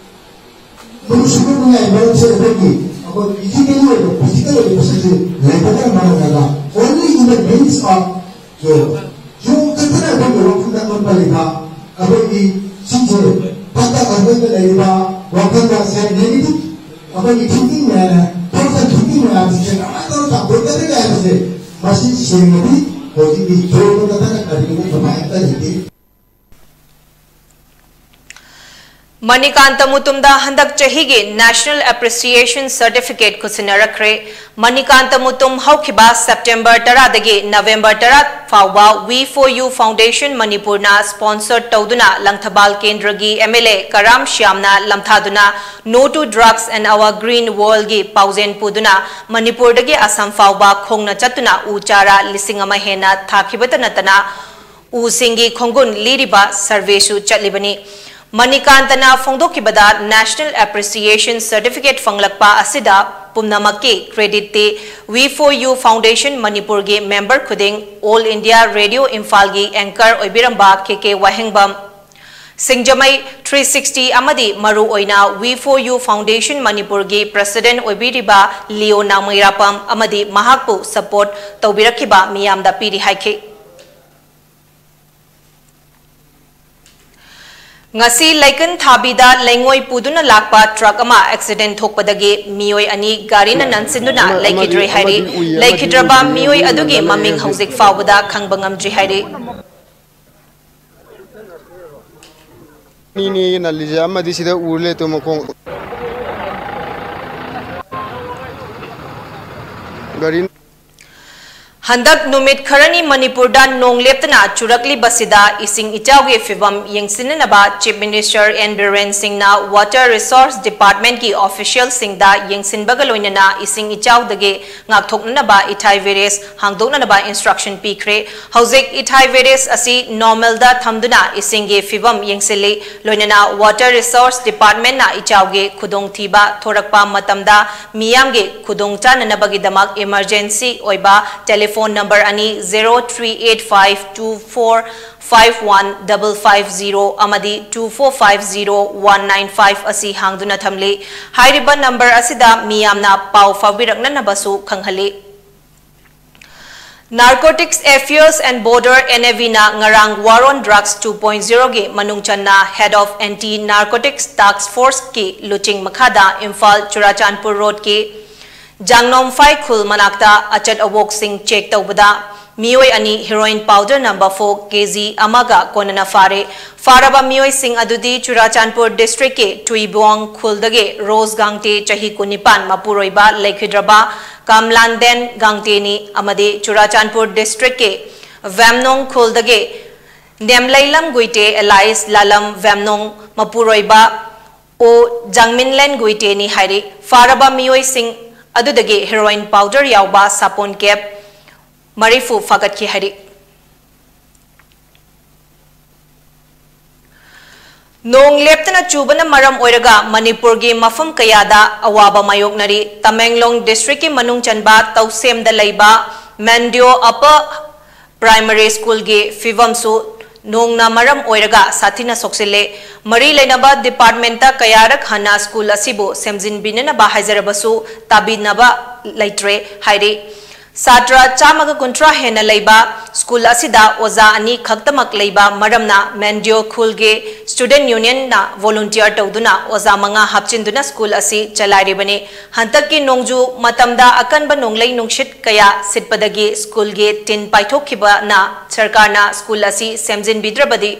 ꯃꯗꯨ ꯁꯨꯡꯗꯣꯛꯅꯤꯡꯉꯥꯏ ꯃꯔꯝꯁꯦ ꯑꯩꯈꯣꯏꯒꯤ ꯑꯩꯈꯣꯏ physically ꯑꯣꯏꯕ, physical ꯑꯣꯏꯕ ꯄꯣꯠꯁꯛꯁꯦ ꯂꯩꯇꯕꯅ ꯃꯔꯝ ꯑꯣꯏꯔꯒ only in the midst of ꯌꯣꯒ꯫ ꯌꯣꯒ ꯈꯛꯇꯅ ꯑꯩꯈꯣꯏꯒꯤ ꯋꯥꯈꯜꯗ ꯑꯃꯠꯄ ꯂꯩꯕ, ꯑꯩꯈꯣꯏꯒꯤ ꯁꯤꯁꯦ ꯄꯠꯇ ꯑꯩꯈꯣꯏꯗ ꯂꯩꯔꯤꯕ ꯋꯥꯈꯜꯗ ꯁꯦ negative ꯑꯩꯈꯣꯏꯒꯤ thinking ꯃꯌꯥꯝ, positive thinking ꯃꯌꯥꯝꯁꯤꯡꯁꯦ ꯀꯃꯥꯏꯅ ꯇꯧꯔꯒ ꯆꯥꯝꯊꯣꯛꯀꯗꯒꯦ ꯍꯥꯏꯕꯁꯦ, ꯃꯁꯤ ꯁꯦꯡꯅꯗꯤ ꯍꯧꯖꯤꯛꯀꯤ ꯌꯣꯒ ꯅꯠꯇꯅ ꯀꯔꯤꯒꯨꯝꯕ ꯎꯄꯥꯏ ꯑꯃꯠꯇ ꯂꯩꯇꯦ꯫ ꯃꯅꯤꯀꯥꯟꯇ ꯃꯨꯇꯨꯝꯗ ꯍꯟꯗꯛ ꯆꯍꯤꯒꯤ National Appreciation Certificate ꯈꯨꯠꯁꯤꯟꯅꯔꯛꯈ꯭ꯔꯦ꯫ Manikanta Mutum ꯍꯧꯈꯤꯕ September ꯇꯔꯥꯗꯒꯤ November ꯇꯔꯥ ꯐꯥꯎꯕ We for You Foundation ꯃꯅꯤꯄꯨꯔꯅ sponsor ꯇꯧꯗꯨꯅ ꯂꯪꯊꯕꯥꯜ ꯀꯦꯟꯗ꯭ꯔꯒꯤ M L A Karam ꯁ꯭ꯌꯥꯝꯅ ꯂꯝꯊꯥꯗꯨꯅ No to Drugs and Our Green World ꯒꯤ ꯄꯥꯎꯖꯦꯜ ꯄꯨꯗꯨꯅ ꯃꯅꯤꯄꯨꯔꯗꯒꯤ ꯑꯁꯥꯝ ꯐꯥꯎꯕ ꯈꯣꯡꯅ ꯆꯠꯇꯨꯅ ꯎ ꯆꯥꯔꯥ ꯂꯤꯁꯤꯡ ꯑꯃ ꯍꯦꯟꯅ ꯊꯥꯈꯤꯕꯇ ꯅꯠꯇꯅ ꯎꯁꯤꯡꯒꯤ ꯈꯣꯡꯒꯨꯟ ꯂꯤꯔꯤꯕ survey ꯁꯨ ꯆꯠꯂꯤꯕꯅꯤ꯫ ꯃꯅꯤꯀꯥꯟꯇꯅ ꯐꯣꯡꯗꯣꯛꯈꯤꯕꯗ National Appreciation Certificate ꯐꯪꯂꯛꯄ ꯑꯁꯤꯗ ꯄꯨꯝꯅꯃꯛꯀꯤ credit T We for You Foundation ꯃꯅꯤꯄꯨꯔꯒꯤ member ꯈꯨꯗꯤꯡ All India Radio ꯏꯝꯐꯥꯜꯒꯤ anchor ꯑꯣꯏꯕꯤꯔꯝꯕ K K ꯋꯥꯍꯦꯡꯕꯝ, ꯁꯤꯡꯖꯃꯩ three sixty ꯑꯃꯗꯤ ꯃꯔꯨꯑꯣꯏꯅ We for You Foundation ꯃꯅꯤꯄꯨꯔꯒꯤ president ꯑꯣꯏꯕꯤꯔꯤꯕ ꯂꯤꯑꯣ ꯅꯥꯎꯃꯩꯔꯥꯄꯝ ꯑꯃꯗꯤ ꯃꯍꯥꯛꯄꯨ support ꯇꯧꯕꯤꯔꯛꯈꯤꯕ ꯃꯤꯌꯥꯝꯗ ꯄꯤꯔꯤ ꯍꯥꯏꯈꯤ꯫ ꯉꯁꯤ ꯂꯩꯀꯟ ꯊꯥꯕꯤꯗ ꯂꯩꯉꯣꯏ ꯄꯨꯗꯨꯅ ꯂꯥꯛꯄ truck ꯑꯃ accident ꯊꯣꯛꯄꯗꯒꯤ ꯃꯤꯑꯣꯏ ꯑꯅꯤ ꯒꯥꯔꯤꯅ ꯅꯟꯁꯤꯟꯗꯨꯅ ꯑꯃꯗꯤ, ꯂꯩꯈꯤꯗ꯭ꯔꯦ ꯍꯥꯏꯔꯤ꯫ ꯑꯃꯗꯤ ꯎꯏ, ꯑꯃꯗꯤ ꯂꯩꯈꯤꯗ꯭ꯔꯕ ꯎꯏ, ꯃꯤꯑꯣꯏ ꯑꯃꯗꯤ ꯑꯗꯨꯒꯤ ꯎꯏ, ꯃꯃꯤꯡ ꯑꯃꯗꯤ ꯍꯧꯖꯤꯛ ꯐꯥꯎꯕꯗ ꯈꯪꯕ ꯉꯝꯗ꯭ꯔꯤ ꯍꯥꯏꯔꯤ꯫ ꯑꯅꯤꯅꯦ ꯅꯜꯂꯤꯁꯦ, ꯑꯃꯗꯤ ꯁꯤꯗ ꯎꯔ ꯂꯩ ꯇꯨ ꯃꯈꯣꯡ꯫ ꯒꯥꯔꯤ ꯍꯟꯗꯛ ꯅꯨꯃꯤꯠ ꯈꯔꯅꯤ ꯃꯅꯤꯄꯨꯔꯗ ꯅꯣꯡ ꯂꯦꯞꯇꯅ ꯆꯨꯔꯛꯂꯤꯕꯁꯤꯗ ꯏꯁꯤꯡ ꯏꯆꯥꯎꯒꯤ ꯐꯤꯚꯝ ꯌꯦꯡꯁꯤꯟꯅꯅꯕ Chief Minister N ꯕꯤꯔꯦꯟ ꯁꯤꯡꯅ Water Resource Department ꯀꯤ official ꯁꯤꯡꯗ ꯌꯦꯡꯁꯤꯟꯕꯒ ꯂꯣꯏꯅꯅ ꯏꯁꯤꯡ ꯏꯆꯥꯎꯗꯒꯤ ꯉꯥꯛꯊꯣꯛꯅꯅꯕ ꯏꯊꯥꯏ village ꯍꯥꯡꯗꯣꯛꯅꯅꯕ instruction ꯄꯤꯈ꯭ꯔꯦ꯫ ꯍꯧꯖꯤꯛ ꯏꯊꯥꯏ village ꯑꯁꯤ normal ꯗ ꯊꯝꯗꯨꯅ ꯏꯁꯤꯡꯒꯤ ꯐꯤꯚꯝ ꯌꯦꯡꯁꯤꯜꯂꯤ꯫ ꯂꯣꯏꯅꯅ Water Resource Department ꯅ ꯏꯆꯥꯎꯒꯤ ꯈꯨꯗꯣꯡꯊꯤꯕ ꯊꯣꯔꯛꯄ ꯃꯇꯝꯗ ꯃꯤꯌꯥꯝꯒꯤ ꯈꯨꯗꯣꯡ ꯆꯥꯅꯅꯕꯒꯤꯗꯃꯛ emergency ꯑꯣꯏꯕ telephone number ꯑꯅꯤ, zero three eight five two four five one double five zero ꯑꯃꯗꯤ two four five zero one nine five ꯑꯁꯤ ꯍꯥꯡꯗꯨꯅ ꯊꯝꯂꯤ꯫ ꯍꯥꯏꯔꯤꯕ number ꯑꯁꯤꯗ ꯃꯤꯌꯥꯝꯅ ꯄꯥꯎ ꯐꯥꯎꯕꯤꯔꯛꯅꯅꯕꯁꯨ ꯈꯪꯍꯜꯂꯤ꯫ Narcotics Affairs and Border, N A B ꯅ ꯉꯔꯥꯡ War on Drugs two point zero ꯒꯤ ꯃꯅꯨꯡ ꯆꯟꯅ Head of Anti Narcotics Task Force ꯀꯤ ꯂꯨꯆꯤꯡ ꯃꯈꯥꯗ ꯏꯝꯐꯥꯜ ꯆꯨꯔꯥꯆꯥꯟꯄꯨꯔ road ꯀꯤ ꯖꯥꯡꯅꯣꯝꯐꯥꯏ ꯈꯨꯜ ꯃꯅꯥꯛꯇ ꯑꯆꯠ ꯑꯋꯣꯛꯁꯤꯡ check ꯇꯧꯕꯗ ꯃꯤꯑꯣꯏ ꯑꯅꯤ heroin powder number four, ꯀꯦ ꯖꯤ ꯑꯃꯒ ꯀꯣꯟꯅꯅ ꯐꯥꯔꯦ꯫ ꯐꯥꯔꯕ ꯃꯤꯑꯣꯏꯁꯤꯡ ꯑꯗꯨꯗꯤ ꯆꯨꯔꯥꯆꯥꯟꯄꯨꯔ district ꯀꯤ ꯇꯨꯏꯕꯣꯡ ꯈꯨꯜꯗꯒꯤ ꯔꯣꯖ ꯒꯥꯡꯇꯦ, ꯆꯍꯤ ꯀꯨꯟꯅꯤꯄꯥꯟ, ꯃꯄꯨꯔꯣꯏꯕ ꯂꯩꯈꯤꯗ꯭ꯔꯕ ꯀꯝꯂꯥꯟꯗꯦꯟ ꯒꯥꯡꯇꯦꯅꯤ ꯑꯃꯗꯤ ꯆꯨꯔꯥꯆꯥꯟꯄꯨꯔ district ꯀꯤ ꯚꯦꯝꯅꯣꯡ ꯈꯨꯜꯗꯒꯤ ꯅꯦꯝꯂꯩꯂꯝ ꯒꯨꯏꯇꯦ alias ꯂꯥꯂꯝ ꯚꯦꯝꯅꯣꯡ, ꯃꯄꯨꯔꯣꯏꯕ ꯑꯣ ꯖꯥꯡꯃꯤꯟꯂꯦꯟ ꯒꯨꯏꯇꯦꯅꯤ ꯍꯥꯏꯔꯤ꯫ ꯐꯥꯔꯕ ꯃꯤꯑꯣꯏꯁꯤꯡ ꯑꯗꯨꯗꯒꯤ heroin powder ꯌꯥꯎꯕ ꯁꯥꯄꯣꯟ ꯀꯦꯞ ꯃꯔꯤꯐꯨ ꯐꯥꯒꯠꯈꯤ ꯍꯥꯏꯔꯤ꯫ ꯅꯣꯡ ꯂꯦꯞꯇꯅ ꯆꯨꯕꯅ ꯃꯔꯝ ꯑꯣꯏꯔꯒ ꯃꯅꯤꯄꯨꯔꯒꯤ ꯃꯐꯝ ꯀꯌꯥꯗ ꯑꯋꯥꯕ ꯃꯥꯌꯣꯛꯅꯔꯤ꯫ ꯇꯃꯦꯡꯂꯣꯡ district ꯀꯤ ꯃꯅꯨꯡ ꯆꯟꯕ ꯇꯧꯁꯦꯝꯗ ꯂꯩꯕ ꯃꯦꯟꯗꯤꯑꯣ Upper Primary School ꯒꯤ ꯐꯤꯕꯝꯁꯨ ꯅꯣꯡꯅ ꯃꯔꯝ ꯑꯣꯏꯔꯒ ꯁꯥꯊꯤꯅ ꯁꯣꯛꯆꯤꯜꯂꯦ꯫ ꯃꯔꯤ ꯂꯩꯅꯕ department ꯇ ꯀꯌꯥꯔꯛ ꯍꯟꯅ school ꯑꯁꯤꯕꯨ ꯁꯦꯝꯖꯤꯟꯕꯤꯅꯅꯕ ꯍꯥꯏꯖꯔꯕꯁꯨ ꯇꯥꯕꯤꯅꯕ ꯂꯩꯇ꯭ꯔꯦ ꯍꯥꯏꯔꯤ꯫ ꯁꯥꯇ꯭ꯔ ꯆꯥꯝꯃꯒ ꯀꯨꯟꯊ꯭ꯔꯥ ꯍꯦꯟꯅ ꯂꯩꯕ school ꯑꯁꯤꯗ ꯑꯣꯖꯥ ꯑꯅꯤ ꯈꯛꯇꯃꯛ ꯂꯩꯕ ꯃꯔꯝꯅ ꯃꯦꯟꯗꯤꯑꯣ ꯈꯨꯜꯒꯤ student union ꯅ volunteer ꯇꯧꯗꯨꯅ ꯑꯣꯖꯥ ꯃꯉꯥ ꯍꯥꯞꯆꯤꯟꯗꯨꯅ school ꯑꯁꯤ ꯆꯂꯥꯏꯔꯤꯕꯅꯤ꯫ ꯍꯟꯗꯛꯀꯤ ꯅꯣꯡꯖꯨ ꯃꯇꯝꯗ ꯑꯀꯟꯕ ꯅꯣꯡꯂꯩ ꯅꯨꯡꯁꯤꯠ ꯀꯌꯥ ꯁꯤꯠꯄꯗꯒꯤ school ꯒꯤ ꯇꯤꯟ ꯄꯥꯏꯊꯣꯛꯈꯤꯕꯅ ꯁꯔꯀꯥꯔꯅ school ꯑꯁꯤ ꯁꯦꯝꯖꯤꯟꯕꯤꯗ꯭ꯔꯕꯗꯤ,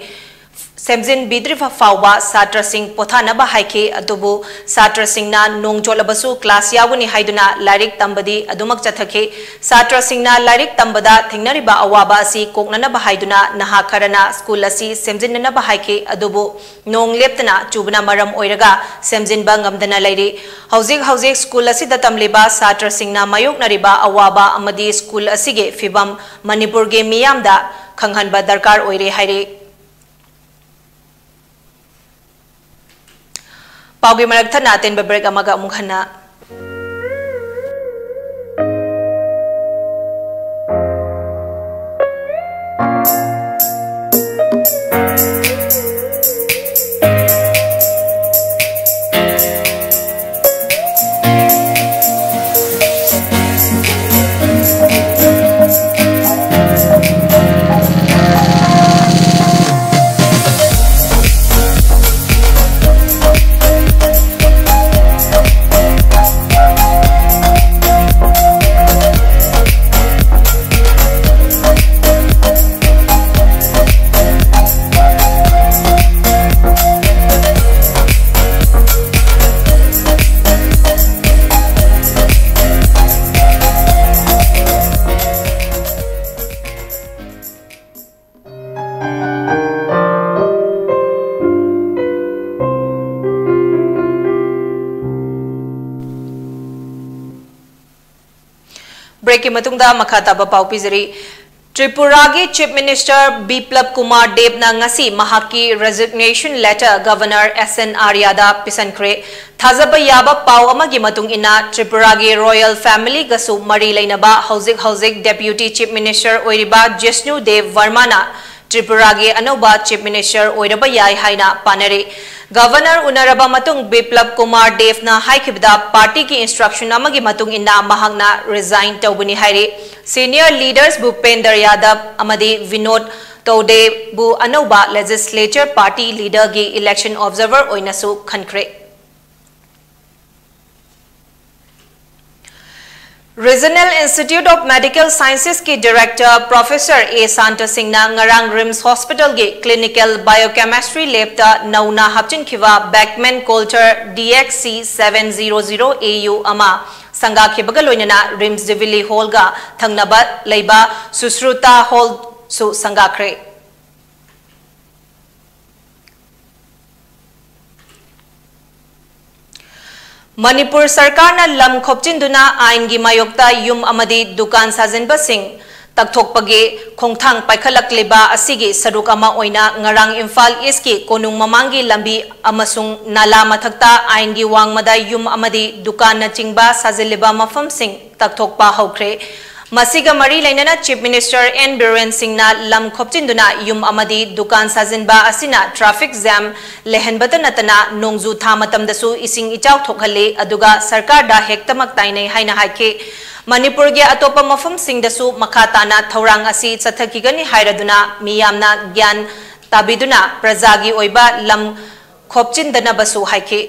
ꯁꯦꯝꯖꯤꯟꯕꯤꯗ꯭ꯔꯤꯕ ꯐꯥꯎꯕ ꯁꯥꯇ꯭ꯔꯁꯤꯡ ꯄꯣꯊꯥꯅꯕ ꯍꯥꯏꯈꯤ꯫ ꯑꯗꯨꯕꯨ ꯁꯥꯇ꯭ꯔꯁꯤꯡꯅ ꯅꯣꯡ ꯆꯣꯠꯂꯕꯁꯨ class ꯌꯥꯎꯒꯅꯤ ꯍꯥꯏꯗꯨꯅ ꯂꯥꯏꯔꯤꯛ ꯇꯝꯕꯗꯤ ꯑꯗꯨꯃꯛ ꯆꯠꯊꯈꯤ꯫ ꯁꯥꯇ꯭ꯔꯁꯤꯡꯅ ꯂꯥꯏꯔꯤꯛ ꯇꯝꯕꯗ ꯊꯦꯡꯅꯔꯤꯕ ꯑꯋꯥꯕ ꯑꯁꯤ ꯀꯣꯛꯅꯅꯕ ꯍꯥꯏꯗꯨꯅ ꯅꯍꯥ ꯈꯔꯅ school ꯑꯁꯤ ꯁꯦꯝꯖꯤꯟꯅꯅꯕ ꯍꯥꯏꯈꯤ꯫ ꯑꯗꯨꯕꯨ ꯅꯣꯡ ꯂꯦꯞꯇꯅ ꯆꯨꯕꯅ ꯃꯔꯝ ꯑꯣꯏꯔꯒ ꯁꯦꯝꯖꯤꯟꯕ ꯉꯝꯗꯅ ꯂꯩꯔꯤ꯫ ꯍꯧꯖꯤꯛ ꯍꯧꯖꯤꯛ school ꯑꯁꯤꯗ ꯇꯝꯂꯤꯕ ꯁꯥꯇ꯭ꯔꯁꯤꯡꯅ ꯃꯥꯌꯣꯛꯅꯔꯤꯕ ꯑꯋꯥꯕ ꯑꯃꯗꯤ school ꯑꯁꯤꯒꯤ ꯐꯤꯕꯝ ꯃꯅꯤꯄꯨꯔꯒꯤ ꯃꯤꯌꯥꯝꯗ ꯈꯪꯍꯟꯕ ꯗꯔꯀꯥꯔ ꯑꯣꯏꯔꯦ ꯍꯥꯏꯔꯤ꯫ ꯄꯥꯎꯒꯤ ꯃꯔꯛ ꯊꯠꯅ ꯑꯇꯦꯟꯕ break ꯑꯃꯒ ꯑꯃꯨꯛ ꯍꯟꯅ ꯀꯤ ꯃꯇꯨꯡꯗ ꯃꯈꯥ ꯇꯥꯕ ꯄꯥꯎ ꯄꯤꯖꯔꯤ꯫ ꯇ꯭ꯔꯤꯄꯨꯔꯥꯒꯤ Chief Minister ꯕꯤꯄ꯭ꯂꯕ ꯀꯨꯃꯥꯔ ꯗꯦꯕꯅ ꯉꯁꯤ ꯃꯍꯥꯛꯀꯤ resignation letter Governor S N ꯑꯥꯔꯌꯥꯗ ꯄꯤꯁꯟꯈ꯭ꯔꯦ꯫ ꯊꯥꯖꯕ ꯌꯥꯕ ꯄꯥꯎ ꯑꯃꯒꯤ ꯃꯇꯨꯡ ꯏꯟꯅ, ꯇ꯭ꯔꯤꯄꯨꯔꯥꯒꯤ royal family ꯒꯁꯨ ꯃꯔꯤ ꯂꯩꯅꯕ ꯍꯧꯖꯤꯛ ꯍꯧꯖꯤꯛ Deputy Chief Minister ꯑꯣꯏꯔꯤꯕ ꯖꯤꯁꯅꯨ ꯗꯦꯕ ꯕꯔꯃꯥꯅ ꯇ꯭ꯔꯤꯄꯨꯔꯥꯒꯤ ꯑꯅꯧꯕ Chief Minister ꯑꯣꯏꯔꯕ ꯌꯥꯏ ꯍꯥꯏꯅ ꯄꯥꯅꯔꯤ꯫ Governor ꯎꯅꯔꯕ ꯃꯇꯨꯡ ꯕꯤꯄ꯭ꯂꯕ ꯀꯨꯃꯥꯔ ꯗꯦꯕꯅ ꯍꯥꯏꯈꯤꯕꯗ, party ꯒꯤ instruction ꯑꯃꯒꯤ ꯃꯇꯨꯡ ꯏꯟꯅ ꯃꯍꯥꯛꯅ resign ꯇꯧꯕꯅꯤ ꯍꯥꯏꯔꯤ꯫ Senior leaders ꯚꯨꯄꯦꯟꯗꯔ ꯌꯥꯗꯕ ꯑꯃꯗꯤ ꯕꯤꯅꯣꯗ ꯇꯧꯗꯦꯕꯨ ꯑꯅꯧꯕ legislature party leader ꯒꯤ election observer ꯑꯣꯏꯅꯁꯨ ꯈꯟꯈ꯭ꯔꯦ꯫ Regional Institute of Medical Sciences ꯀꯤ Director Professor ꯑꯦ ꯁꯥꯟꯇ ꯁꯤꯡꯅ ꯉꯔꯥꯡ ꯔꯤꯝꯁ ꯍꯣꯁꯄꯤꯇꯥꯜꯒꯤ Clinical Biochemistry Lab ꯇ ꯅꯧꯅ ꯍꯥꯞꯆꯤꯟꯈꯤꯕ Beckman Coulter D X C seven zero zero A U ꯑꯃ ꯁꯪꯒꯥꯈꯤꯕꯒ ꯂꯣꯏꯅꯅ ꯔꯤꯝꯁ ꯖꯨꯕꯤꯂꯤ ꯍꯣꯜꯒ ꯊꯪꯅꯕ ꯂꯩꯕ ꯁꯨꯁ꯭ꯔꯨꯇꯥ ꯍꯣꯜꯁꯨ ꯁꯪꯒꯥꯈ꯭ꯔꯦ꯫ ꯃꯅꯤꯄꯨꯔ ꯁꯔꯀꯥꯔꯅ ꯂꯝ ꯈꯣꯞꯆꯤꯟꯗꯨꯅ ꯑꯥꯏꯟꯒꯤ ꯃꯥꯌꯣꯛꯇ ꯌꯨꯝ ꯑꯃꯗꯤ ꯗꯨꯀꯥꯟ ꯁꯥꯖꯤꯟꯕꯁꯤꯡ ꯇꯛꯊꯣꯛꯄꯒꯤ ꯈꯣꯡꯊꯥꯡ ꯄꯥꯏꯈꯠꯂꯛꯂꯤꯕ ꯑꯁꯤꯒꯤ ꯁꯔꯨꯛ ꯑꯃ ꯑꯣꯏꯅ ꯉꯔꯥꯡ ꯏꯝꯐꯥꯜ ꯏꯁꯀꯤ ꯀꯣꯅꯨꯡ ꯃꯃꯥꯡꯒꯤ ꯂꯝꯕꯤ ꯑꯃꯁꯨꯡ ꯅꯥꯂꯥ ꯃꯊꯛꯇ ꯑꯥꯏꯟꯒꯤ ꯋꯥꯡꯃꯗ ꯌꯨꯝ ꯑꯃꯗꯤ ꯗꯨꯀꯥꯟꯅꯆꯤꯡꯕ ꯁꯥꯖꯤꯜꯂꯤꯕ ꯃꯐꯝꯁꯤꯡ ꯇꯛꯊꯣꯛꯄ ꯍꯧꯈ꯭ꯔꯦ꯫ ꯃꯁꯤꯒ ꯃꯔꯤ ꯂꯩꯅꯅ Chief Minister N ꯕꯤꯔꯦꯟ ꯁꯤꯡꯅ ꯂꯝ ꯈꯣꯞꯆꯤꯟꯗꯨꯅ ꯌꯨꯝ ꯑꯃꯗꯤ ꯗꯨꯀꯥꯟ ꯁꯥꯖꯤꯟꯕ ꯑꯁꯤꯅ traffic jam ꯂꯩꯍꯟꯕꯇ ꯅꯠꯇꯅ ꯅꯣꯡꯖꯨ ꯊꯥ ꯃꯇꯝꯗꯁꯨ ꯏꯁꯤꯡ ꯏꯆꯥꯎ ꯊꯣꯛꯍꯜꯂꯤ, ꯑꯗꯨꯒ ꯁꯔꯀꯥꯔꯗ ꯍꯦꯛꯇꯃꯛ ꯇꯥꯏꯅꯩ ꯍꯥꯏꯅ ꯍꯥꯏꯈꯤ꯫ ꯃꯅꯤꯄꯨꯔꯒꯤ ꯑꯇꯣꯞꯄ ꯃꯐꯝꯁꯤꯡꯗꯁꯨ ꯃꯈꯥ ꯇꯥꯅ ꯊꯧꯔꯥꯡ ꯑꯁꯤ ꯆꯠꯊꯈꯤꯒꯅꯤ ꯍꯥꯏꯔꯗꯨꯅ ꯃꯤꯌꯥꯝꯅ ꯒ꯭ꯌꯥꯟ ꯇꯥꯕꯤꯗꯨꯅ ꯄ꯭ꯔꯖꯥꯒꯤ ꯑꯣꯏꯕ ꯂꯝ ꯈꯣꯞꯆꯤꯟꯗꯅꯕꯁꯨ ꯍꯥꯏꯈꯤ꯫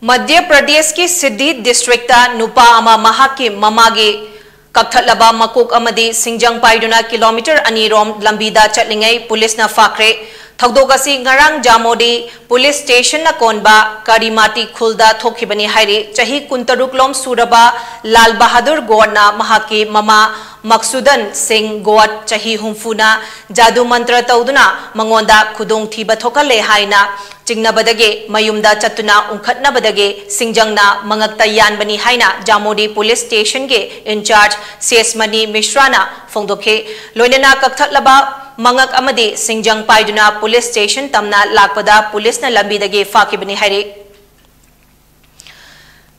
ꯃꯙ꯭ꯌ ꯄ꯭ꯔꯗꯦꯁꯀꯤ ꯁꯤꯙꯤ ꯗꯤꯁꯇ꯭ꯔꯤꯛꯇ ꯅꯨꯄꯥ ꯑꯃ ꯃꯍꯥꯛꯀꯤ ꯃꯃꯥꯒꯤ ꯀꯛꯊꯠꯂꯕ ꯃꯀꯣꯛ ꯑꯃꯗꯤ ꯁꯤꯡꯖꯪ ꯄꯥꯏꯗꯨꯅ ꯀꯤꯂꯣꯃꯤꯇꯔ ꯑꯅꯤ ꯔꯣꯝ ꯂꯝꯕꯤꯗ ꯆꯠꯂꯤꯉꯩ ꯄꯨꯂꯤꯁꯅ ꯐꯥꯈ꯭ꯔꯦ꯫ ꯊꯧꯗꯣꯛ ꯑꯁꯤ ꯉꯔꯥꯡ ꯖꯥꯃꯣꯗꯤ ꯄꯨꯂꯤꯁ ꯁ꯭ꯇꯦꯁꯟꯅ ꯀꯣꯟꯕ ꯀꯥꯔꯤꯃꯥꯇꯤ ꯈꯨꯜꯗ ꯊꯣꯛꯈꯤꯕꯅꯤ ꯍꯥꯏꯔꯤ꯫ ꯆꯍꯤ ꯀꯨꯟꯇꯔꯨꯛ ꯂꯣꯝ ꯁꯨꯔꯕ ꯂꯥꯜ ꯕꯍꯥꯗꯨꯔ ꯒꯣꯋꯥꯠꯅ ꯃꯍꯥꯛꯀꯤ ꯃꯃꯥ ꯃꯛꯁꯨꯗꯟ ꯁꯤꯡ ꯒꯣꯋꯥꯠ, ꯆꯍꯤ ꯍꯨꯝꯐꯨꯅ, ꯖꯥꯗꯨ ꯃꯟꯇ꯭ꯔ ꯇꯧꯗꯨꯅ ꯃꯉꯣꯟꯗ ꯈꯨꯗꯣꯡꯊꯤꯕ ꯊꯣꯛꯍꯜꯂꯦ ꯍꯥꯏꯅ ꯆꯤꯡꯅꯕꯗꯒꯤ ꯃꯌꯨꯝꯗ ꯆꯠꯇꯨꯅ ꯎꯪꯈꯠꯅꯕꯗꯒꯤ ꯁꯤꯡꯖꯪꯅ ꯃꯉꯛꯇ ꯌꯥꯟꯕꯅꯤ ꯍꯥꯏꯅ ꯖꯥꯃꯣꯗꯤ ꯄꯨꯂꯤꯁ ꯁ꯭ꯇꯦꯁꯟꯒꯤ ꯏꯟꯆꯥꯔꯖ ꯁꯦꯁꯃꯅꯤ ꯃꯤꯁ꯭ꯔꯥꯅ ꯐꯣꯡꯗꯣꯛꯈꯤ꯫ ꯂꯣꯏꯅꯅ ꯀꯛꯊꯠꯂꯕ ꯃꯉꯛ ꯑꯃꯗꯤ ꯁꯤꯡꯖꯪ ꯄꯥꯏꯗꯨꯅ ꯄꯨꯂꯤꯁ ꯁ꯭ꯇꯦꯁꯟ ꯇꯝꯅ ꯂꯥꯛꯄꯗ ꯄꯨꯂꯤꯁꯅ ꯂꯝꯕꯤꯗꯒꯤ ꯐꯥꯈꯤꯕꯅꯤ ꯍꯥꯏꯔꯤ꯫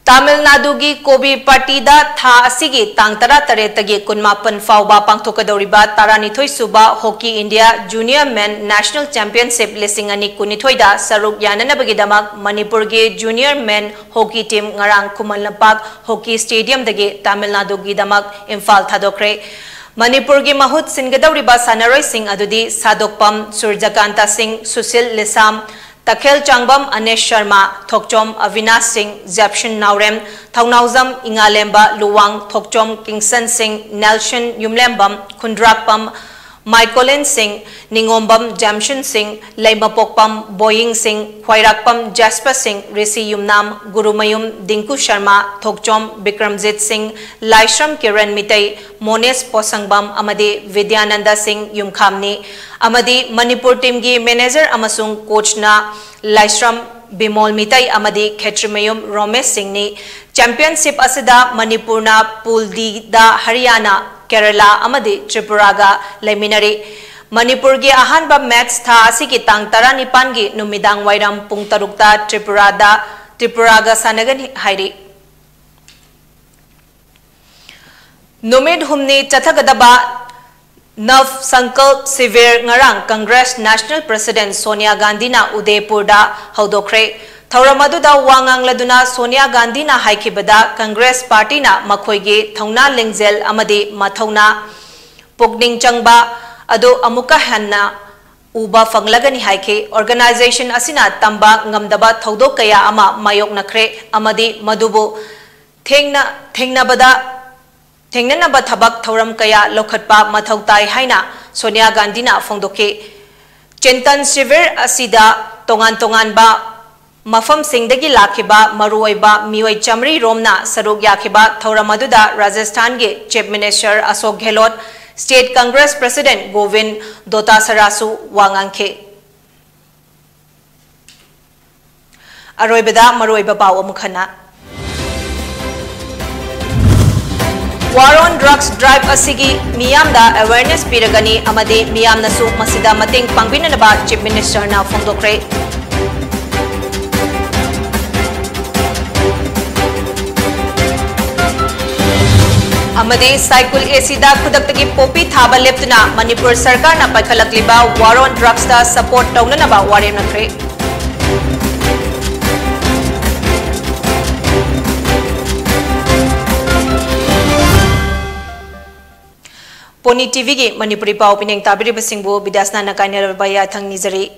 ꯇꯥꯃꯤꯜ ꯅꯥꯗꯨꯒꯤ ꯀꯣꯕꯤ ꯄꯥꯔꯇꯤꯗ ꯊꯥ ꯑꯁꯤꯒꯤ ꯇꯥꯡ ꯇꯔꯥꯇꯔꯦꯠꯇꯒꯤ ꯀꯨꯟꯃꯥꯄꯟ ꯐꯥꯎꯕ ꯄꯥꯡꯊꯣꯛꯀꯗꯧꯔꯤꯕ ꯇꯔꯥꯅꯤꯊꯣꯏ ꯁꯨꯕ ꯍꯣꯀꯤ ꯏꯟꯗꯤꯌꯥ ꯖꯨꯅꯤꯌꯔ ꯃꯦꯟ ꯅꯦꯁꯅꯦꯜ ꯆꯦꯝꯄꯤꯌꯟꯁꯤꯞ ꯂꯤꯁꯤꯡ ꯑꯅꯤ ꯀꯨꯟꯅꯤꯊꯣꯏꯗ ꯁꯔꯨꯛ ꯌꯥꯅꯅꯕꯒꯤꯗꯃꯛ ꯃꯅꯤꯄꯨꯔꯒꯤ ꯖꯨꯅꯤꯌꯔ ꯃꯦꯟ ꯍꯣꯀꯤ ꯇꯤꯝ ꯉꯔꯥꯡ ꯈꯨꯃꯟ ꯂꯝꯄꯥꯛ ꯍꯣꯀꯤ ꯁ꯭ꯇꯦꯗꯤꯌꯝꯗꯒꯤ ꯇꯥꯃꯤꯜ ꯅꯥꯗꯨꯒꯤꯗꯃꯛ ꯏꯝꯐꯥꯜ ꯊꯥꯗꯣꯛꯈ꯭ꯔꯦ꯫ ꯃꯅꯤꯄꯨꯔꯒꯤ ꯃꯍꯨꯠ ꯁꯤꯟꯒꯗꯧꯔꯤꯕ ꯁꯥꯟꯅꯔꯣꯏꯁꯤꯡ ꯑꯗꯨꯗꯤ ꯁꯥꯗꯣꯛꯄꯝ ꯁꯨꯔꯖꯀꯥꯟꯇ ꯁꯤꯡ, ꯁꯨꯁꯤꯜ ꯂꯤꯁꯥꯝ, ꯇꯈꯦꯜ ꯆꯥꯡꯕꯝ ꯑꯅꯦꯁ ꯁꯔꯃ, ꯊꯣꯛꯆꯣꯝ ꯑꯕꯤꯅꯥꯁ ꯁꯤꯡ, ꯖꯦꯞꯁꯟ ꯅꯥꯎꯔꯦꯝ, ꯊꯧꯅꯥꯎꯖꯝ ꯏꯉꯥꯂꯦꯝꯕ, ꯂꯨꯋꯥꯡ ꯊꯣꯛꯆꯣꯝ ꯀꯤꯡꯁꯟ ꯁꯤꯡ, ꯅꯦꯜꯁꯟ ꯌꯨꯝꯂꯦꯝꯕꯝ, ꯈꯨꯟꯗ꯭ꯔꯥꯛꯄꯝ ꯃꯥꯏꯀꯣꯂꯦꯟ ꯁꯤꯡ, ꯅꯤꯉꯣꯝꯕꯝ ꯖꯦꯝꯁꯟ ꯁꯤꯡ, ꯂꯩꯃꯄꯣꯛꯄꯝ ꯕꯣꯌꯤꯡ ꯁꯤꯡ, ꯈ꯭ꯋꯥꯏꯔꯥꯛꯄꯝ ꯖꯦꯁꯄ ꯁꯤꯡ, ꯔꯤꯁꯤ ꯌꯨꯝꯅꯥꯝ ꯒꯨꯔꯨꯃꯌꯨꯝ ꯗꯤꯡꯀꯨ ꯁꯔꯃ, ꯊꯣꯛꯆꯣꯝ ꯕꯤꯀ꯭ꯔꯝꯖꯤꯠ ꯁꯤꯡ, ꯂꯥꯏꯁ꯭ꯔꯝ ꯀꯤꯔꯟ ꯃꯤꯇꯩ, ꯃꯣꯅꯦꯁ ꯄꯣꯁꯪꯕꯝ ꯑꯃꯗꯤ ꯕꯤꯗ꯭ꯌꯥꯅꯟꯗ ꯁꯤꯡ ꯌꯨꯝꯈꯥꯝꯅꯤ꯫ ꯑꯃꯗꯤ ꯃꯅꯤꯄꯨꯔ ꯇꯤꯝꯒꯤ ꯃꯦꯅꯦꯖꯔ ꯑꯃꯁꯨꯡ ꯀꯣꯆꯅ ꯂꯥꯏꯁ꯭ꯔꯝ ꯕꯤꯃꯣꯜ ꯃꯤꯇꯩ ꯑꯃꯗꯤ ꯈꯦꯇ꯭ꯔꯤꯃꯌꯨꯝ ꯔꯣꯃꯦꯁ ꯁꯤꯡꯅꯤ꯫ ꯆꯦꯝꯄꯤꯌꯟꯁꯤꯞ ꯑꯁꯤꯗ ꯃꯅꯤꯄꯨꯔꯅ ꯄꯨꯜ ꯗꯤꯗ ꯍꯔꯤꯌꯥꯅꯥ, ꯀꯦꯔꯂꯥ ꯑꯃꯗꯤ ꯇ꯭ꯔꯤꯄꯨꯔꯥꯒ ꯂꯩꯃꯤꯟꯅꯔꯤ꯫ ꯃꯅꯤꯄꯨꯔꯒꯤ ꯑꯍꯥꯟꯕ ꯃꯦꯠꯆ ꯊꯥ ꯑꯁꯤꯒꯤ ꯇꯥꯡ ꯇꯔꯥꯅꯤꯄꯥꯟꯒꯤ ꯅꯨꯃꯤꯗꯥꯡ ꯋꯥꯏꯔꯝ ꯄꯨꯡ ꯇꯔꯨꯛꯇ ꯇ꯭ꯔꯤꯄꯨꯔꯥꯗ, ꯇ꯭ꯔꯤꯄꯨꯔꯥꯒ ꯁꯥꯟꯅꯒꯅꯤ ꯍꯥꯏꯔꯤ꯫ ꯅꯨꯃꯤꯠ ꯍꯨꯝꯅꯤ ꯆꯠꯊꯒꯗꯕ ꯅꯚ ꯁꯪꯀꯜꯞ ꯁꯤꯕꯤꯔ ꯉꯔꯥꯡ ꯀꯪꯒ꯭ꯔꯦꯁ ꯅꯦꯁꯅꯦꯜ ꯄ꯭ꯔꯁꯤꯗꯦꯟꯠ ꯁꯣꯅꯤꯌꯥ ꯒꯥꯟꯙꯤꯅ ꯎꯗꯦꯄꯨꯔꯗ ꯍꯧꯗꯣꯛꯈ꯭ꯔꯦ꯫ ꯊꯧꯔꯝ ꯑꯗꯨꯗ ꯋꯥ ꯉꯥꯡꯂꯗꯨꯅ ꯁꯣꯅꯤꯌꯥ ꯒꯥꯟꯙꯤꯅ ꯍꯥꯏꯈꯤꯕꯗ ꯀꯪꯒ꯭ꯔꯦꯁ ꯄꯥꯔꯇꯤꯅ ꯃꯈꯣꯏꯒꯤ ꯊꯧꯅꯥ ꯂꯤꯡꯖꯦꯜ ꯑꯃꯗꯤ ꯃꯊꯧꯅꯥ ꯄꯨꯛꯅꯤꯡ ꯆꯪꯕ ꯑꯗꯨ ꯑꯃꯨꯛꯀ ꯍꯟꯅ ꯎꯕ ꯐꯪꯂꯒꯅꯤ ꯍꯥꯏꯈꯤ꯫ ꯑꯣꯔꯒꯅꯥꯏꯖꯦꯁꯟ ꯑꯁꯤꯅ ꯇꯝꯕ ꯉꯝꯗꯕ ꯊꯧꯗꯣꯛ ꯀꯌꯥ ꯑꯃ ꯃꯥꯌꯣꯛꯅꯈ꯭ꯔꯦ ꯑꯃꯗꯤ ꯃꯗꯨꯕꯨ ꯊꯦꯡꯅ, ꯊꯦꯡꯅꯕꯗ, ꯊꯦꯡꯅꯅꯕ ꯊꯕꯛ ꯊꯧꯔꯝ ꯀꯌꯥ ꯂꯧꯈꯠꯄ ꯃꯊꯧ ꯇꯥꯏ ꯍꯥꯏꯅ ꯁꯣꯅꯤꯌꯥ ꯒꯥꯟꯙꯤꯅ ꯐꯣꯡꯗꯣꯛꯈꯤ꯫ ꯆꯤꯟꯇꯟ ꯁꯤꯕꯤꯔ ꯑꯁꯤꯗ ꯇꯣꯉꯥꯟ ꯇꯣꯉꯥꯟꯕ ꯃꯐꯝꯁꯤꯡꯗꯒꯤ ꯂꯥꯛꯈꯤꯕ ꯃꯔꯨꯑꯣꯏꯕ ꯃꯤꯑꯣꯏ ꯆꯥꯃꯔꯤ ꯔꯣꯝꯅ ꯁꯔꯨꯛ ꯌꯥꯈꯤꯕ ꯊꯧꯔꯝ ꯑꯗꯨꯗ ꯔꯥꯖꯁꯊꯥꯟꯒꯤ Chief Minister ꯑꯁꯣꯛ ꯒꯦꯍꯂꯣꯠ, State Congress President ꯒꯣꯕꯤꯟ ꯗꯣꯇꯥꯁꯔꯥꯁꯨ ꯋꯥ ꯉꯥꯡꯈꯤ꯫ ꯑꯔꯣꯏꯕꯗ ꯃꯔꯨꯑꯣꯏꯕ ꯄꯥꯎ ꯑꯃꯨꯛ ꯍꯟꯅ꯫ War on Drugs Drive ꯑꯁꯤꯒꯤ ꯃꯤꯌꯥꯝꯗ awareness ꯄꯤꯔꯒꯅꯤ ꯑꯃꯗꯤ ꯃꯤꯌꯥꯝꯅꯁꯨ ꯃꯁꯤꯗ ꯃꯇꯦꯡ ꯄꯥꯡꯕꯤꯅꯅꯕ Chief Ministerꯅ ꯐꯣꯡꯗꯣꯛꯈ꯭ꯔꯦ꯫ ꯑꯃꯗꯤ ꯁꯥꯏꯀꯨꯜ ACꯗ ꯈꯨꯗꯛꯇꯒꯤ ꯄꯣꯄꯤ ꯊꯥꯕ ꯂꯦꯞꯇꯨꯅ ꯃꯅꯤꯄꯨꯔ ꯁꯔꯀꯥꯔꯅ ꯄꯥꯏꯈꯠꯂꯛꯂꯤꯕ War on Drugsꯇ support ꯇꯧꯅꯅꯕ ꯋꯥꯔꯦꯞꯅꯈ꯭ꯔꯦ꯫ ꯄꯣꯅꯤ TVꯒꯤ ꯃꯅꯤꯄꯨꯔꯤ ꯄꯥꯎ ꯄꯤꯅꯦꯡ ꯇꯥꯕꯤꯔꯤꯕꯁꯤꯡꯕꯨ ꯕꯤꯗ꯭ꯌꯥꯁꯅꯥꯅ ꯀꯥꯏꯅꯔꯕ ꯌꯥꯊꯪ ꯅꯤꯖꯔꯤ꯫